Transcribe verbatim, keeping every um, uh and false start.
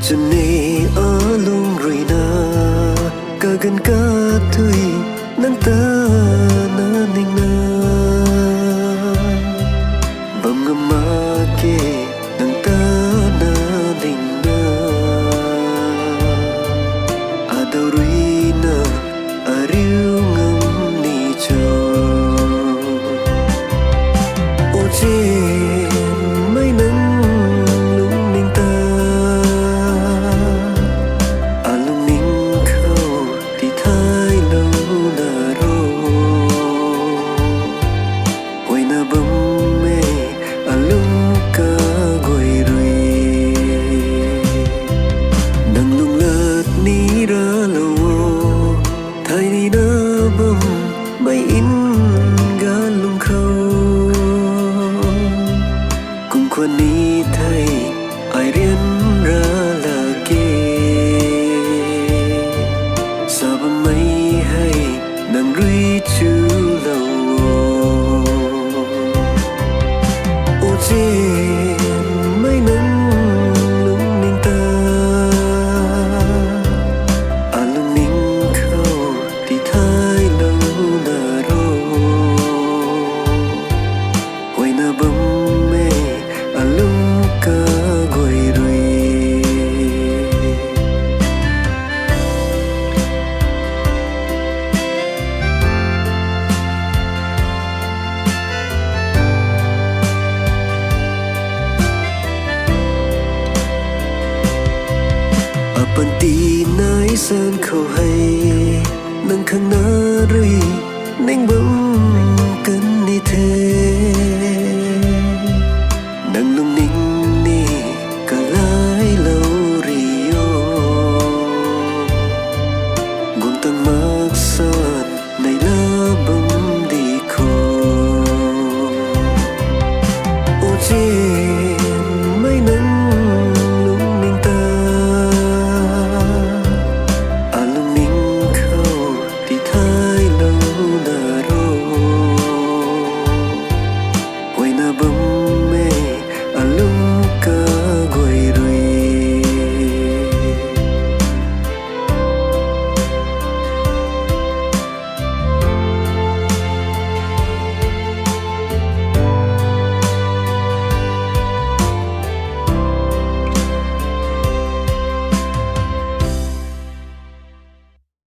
Chwnei alung ruina, kaganv kathuic nang ta na ningna, bam ngam mak ge nang ta na ningna, adau ruina ariu ngam ni cho. O chenmei nang lungning ta, alungning khou tithaylou na ro. Huayna bammei alung kaguay rui, nang lunglat ni ralou o, thay nina bammei ngalung khou. Kum khwan ni thei ai rian ra lak ge, sa bammei hei nang rui chulou o. O chenmei nang lungning ta, alungning khou tithaylou na ro. Huayna bammei alung kaguay rui, apanty nai san khou hei, nang khang na rui ning bam kan ni the.